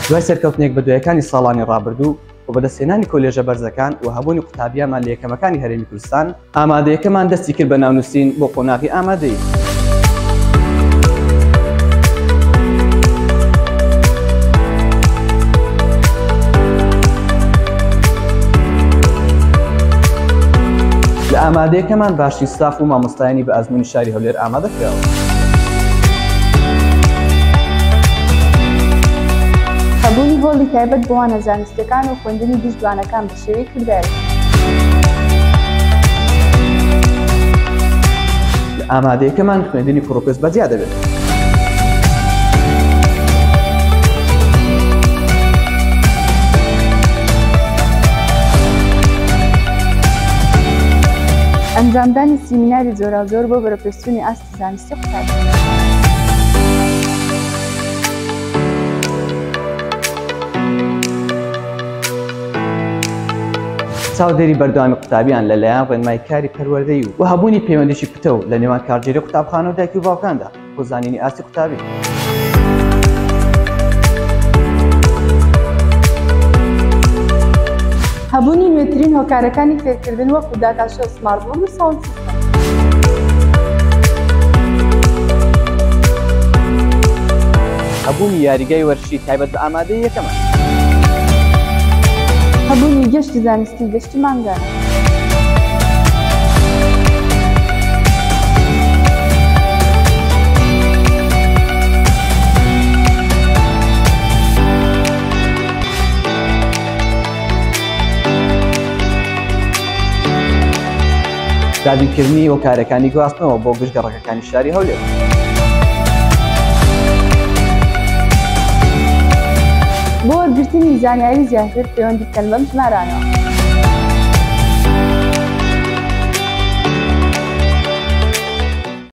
دوای سەرکەوتنێک بە دوایەکانی ساڵانی ڕابردوو و بەدەستهێنانی کۆلێژە بەرزەکان و هەبوونی قوتابیانمان لە یەکەمەکانی هەرێمی کوردستان، ئامادەیەکەمان دەستی کرد بە ناونووسین بۆ قۆناغی ئامادەیی. لە ئامادەیەکەمان باشترین ستاف و مامۆستایانی بە ئەزموونی شاری هەولێر ئامادە کراوە. هەبوونی هۆڵی تایبەت بۆ وانە زانستیەکان و خوێندنی گشت وانەکان بە شێوەی کرداری. لە ئامادەیەکەمان خوێندنی کوڕ و کچ بەجیا دەبێت. ئەنجامدانی سیمیناری جۆراوجۆر بۆ بەرەوپێشچوونی ئاستی زانستی قوتابی. چاودێری بەردەوامی قوتابیان لەلایەن ڕێنمای کاری پەروەردەیی و هەبوونی پەیوەندیی پتەو لە نێوان کارگێری قوتابخانە و دایک و باوکاندا بۆ زانینی ئاستی قوتابی. هەبوونی نوێترین هۆکارەکانی فێرکردن وەکو data show، smart board و sound system. هەبوونی یاریگای وەرزشی تایبەت بە ئامادەی یەکەمە. هەبوونی گەشتی زانستی و گەشتی مانگانە. دابینکردنی هۆکارەکانی گواستنەوە بۆ گشت گەڕەکەکانی شاری هەولێر. بۆ وەرگرتنی زانیاری زیاتر پەیوەندی بکەن بەم ژمارانەوە.